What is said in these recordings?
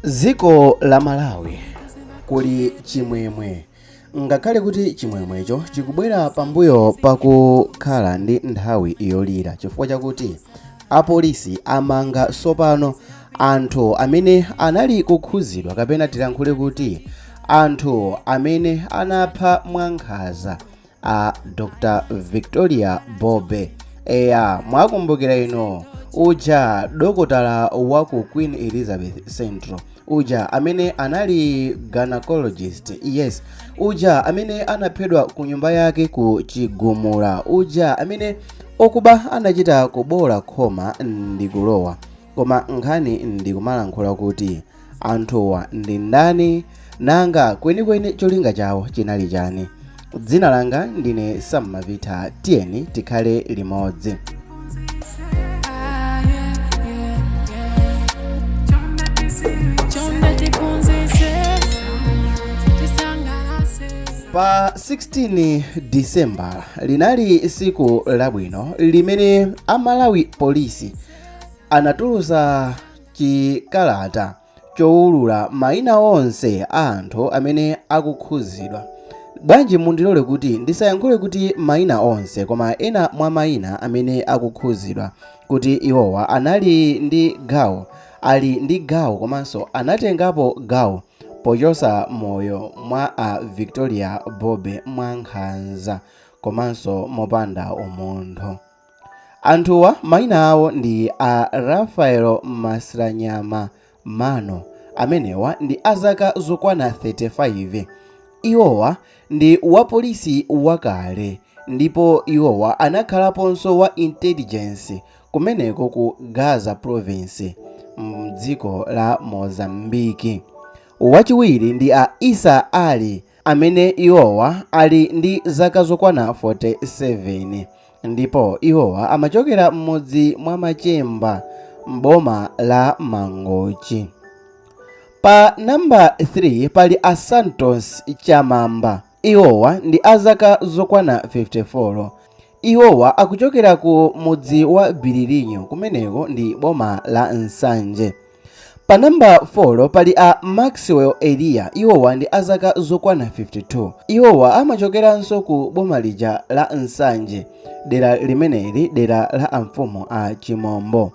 Dziko la Malawi kuli chimwemwe ngakhale kuti chimwemwecho chikubwera pambuyo pakukhala ndi nthawi yolira chifukwa chakuti apolisi amanga tsopano anthu amene anali kukhuzidwa kapena tilankhule kuti anthu amene anapha mwankhanza a Dr Victoria Bobe. Eya, mwakumbukira inu uja dokotala wa ku Queen Elizabeth Central uja amene anali gynecologist, yes, uja amene anaphedwa ku nyumba yake ku Chigumula, uja amene okuba anachita kubola khoma ndikulowa. Koma nkhani ndikumalankhula kuti anthuwa ndi ndani, nanga kwenikweni cholinga chawo chinali chani? Dzina langa ndine Sam Mavita, tiyeni tikhale limodzi. Pa 16 December linali tsiku labwino limene a Malawi Police anatulutsa chikalata chowulula mayina onse a anthu amene akukhuzidwa. Bwanji mundilole kuti ndisayankhule kuti mayina onse koma ena mwa mayina amene akukhuzidwa kuti iwowa anali ndi gawo, ali ndi gawo komanso anatengapo gawo pochosa moyo mwa a Victoria Bobe mwankhanza komanso mopanda umunthu. Anthuwa maina awo ndi a Raphael Masilanyama Mano, amenewa ndi a zaka zokwana 35. Iwowa ndi wapolisi wakale ndipo iwowa anakhalaponso wa intelligence kumeneko ku Gaza Province mdziko la Mozambique. Wachiwiri ndi a Issa Ali amene iwowa ali ndi zaka zokwana 47 ndipo iwowa amachokera m'mudzi mwa Machemba m'boma la Mangochi. Pa namba 3 pali a Santos Chamamba, iwowa ndi a zaka zokwana 54. Iwowa akuchokera ku mudzi wa Bililinyo kumeneko ndi boma la Nsanje. Pa namba 4 pali a Maxwell Eliya, iwowa ndi a zaka zokwana 52. Iwowa amachokeranso ku boma lija la Nsanje, dera limeneli dera la amfumu a Chimombo.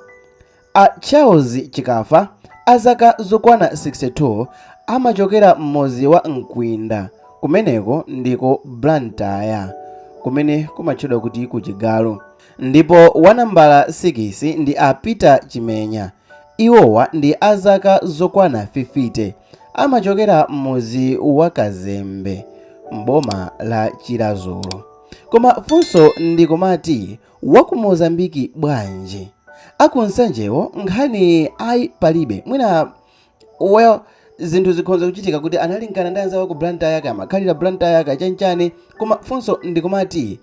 A Charles Chikafa a zaka zokwana 62 amachokera m'mudzi wa Mkwinda, kumeneko ndi ku Blantyre kumene kumatchedwa kuti ku Chigalu. Ndipo wa nambala 6 ndi a Peter Chimenya, Iwowa ndi a zaka zokwana 50, amachokera m'mudzi wa Kazembe m'boma la Chiradzulu. Koma funso ndikumati wa ku Mozambique bwanji? A ku Nsanjewo nkhani ayi palibe. Mwina well zinthu zikhonza kuchitika kuti analinkana ndi anzawo ku Blantyre kaya amakhalira Blantyre kaya chanchani koma funso ndikumati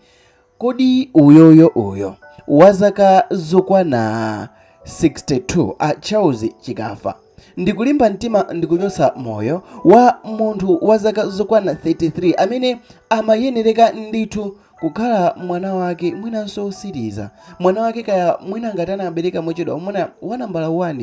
Kodi uyoyo uyo wa zaka zokwana 62 a Charles Chikafa ndikulimba mtima ndikuchotsa moyo wa munthu wa zaka zokwana 33 amene amayenereka ndithu kukhala mwana wake mwinanso osiriza mwana wake kaya mwina ngati anabereka mochedwa mwana wa nambala 1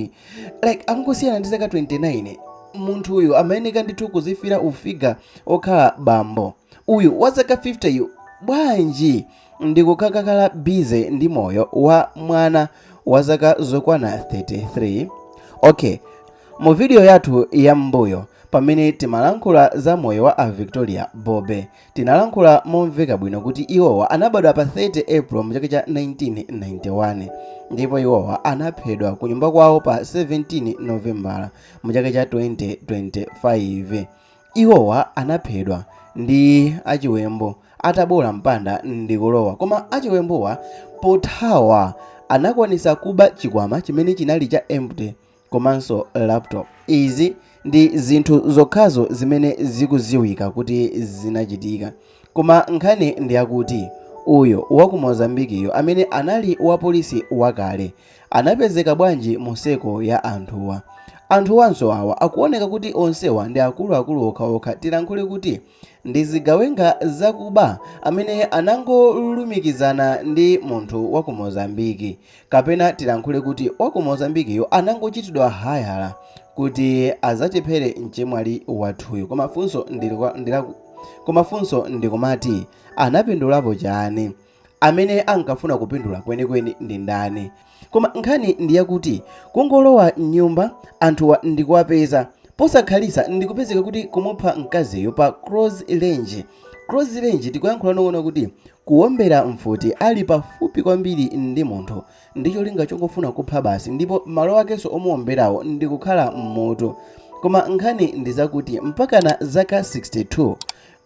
like akungosiyana ndi zaka 29 munthu uyu amayeneka ndithu kuzifira ufiga okhala bambo Uyu wa zaka 50 yu bwanji ndikukakakhala busy ndi moyo wa mwana wa zaka zokwana 33? Okay, mu video yathu ya m'mbuyo pamene timalankhula za moyo wa a Victoria Bobe, tinalankhula momveka bwino kuti iwowa anabadwa pa 30 April mu chaka cha 1991 ndipo iwowa anaphedwa ku nyumba kwawo pa 17 Novembala mu chaka cha 2025. Iwowa anaphedwa ndi achiwembu ataboola mpanda ndikulowa koma achiwembuwa pothawa anakwanisa kuba chikwama chimene chinali cha empty komanso laptop. Izi ndi zinthu zokhazo zimene zikuziwika kuti zinachitika. Koma nkhani ndiyakuti uyo waku Mozambique-yo amene anali wapolisi wakale Anapezeka bwanji mu circle ya anthuwa? Anthuwanso awa akuoneka kuti onsewa ndi akuluakulu okhaokha tilankhule kuti ndi zigawenga zakuba amene anangolumikizana ndi munthu wa ku Mozambique kapena tilankhule kuti wa ku Mozambique yo anangochitidwa hayala Kuti azatiphere mchemwali wathuyu. Koma funso ndikumati, anapindulapo chani? Amene ankafuna kupindula kwenikweni ndi ndani? Koma nkhani ndi yakuti kungolowa mnyumba anthuwa ndikuwapeza posakhalitsa, ndikupezeka kuti kumupha mkaziyo pa close range. Close range tikuyankhula noona kuti kuwombera mfuti ali pafupi kwambiri ndi munthu ndi cholinga chongofuna kupha basi, ndipo malo akenso omuwomberawo ndikukhala mmutu. Koma nkhani ndi zakuti mpakana zaka 62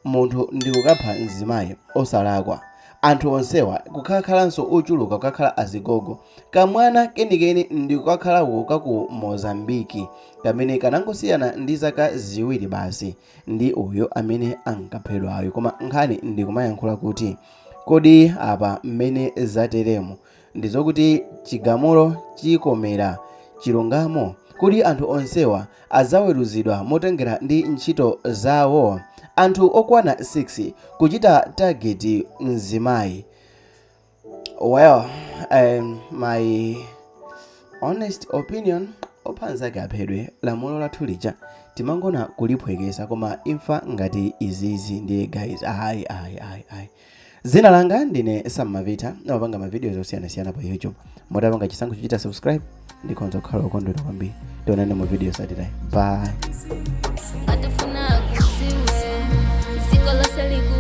munthu ndikukapha mzimayi osalakwa. Anthu onsewa kukhakhalanso ochuluka, kukakhala azigogo, kamwana kenikeni ndikukakhalako kaku Mozambiki kamene kanangosiyana ndi zaka 2 basi ndi uyo amene ankaphedwayo. Koma nkhani ndikumayankhula kuti kodi apa mmene zateremu ndizokuti chigamulo chikomera chilungamo? Kodi anthu onsewa azaweruzidwa motengera ndi ntchito zawo? Anthu okwana 6 kuchita target mzimayi. Well, my honest opinion, opha anzake aphedwe. Lamulo lathu lija timangona kuliphwekesa, koma imfa ngati izizi ndiye guys, ayi, ayi, ayi, ayi. Zina langa ndine Sammavita, amapanga mavideos osiyanasiyana pa YouTube. Mutapanga chisankho chochita subscribe, ndikhonza kukhala okondwera kwambiri. Tionane mu video yotsatirayi. Bye. Ngati ufuna kuziwe, dziko lonse.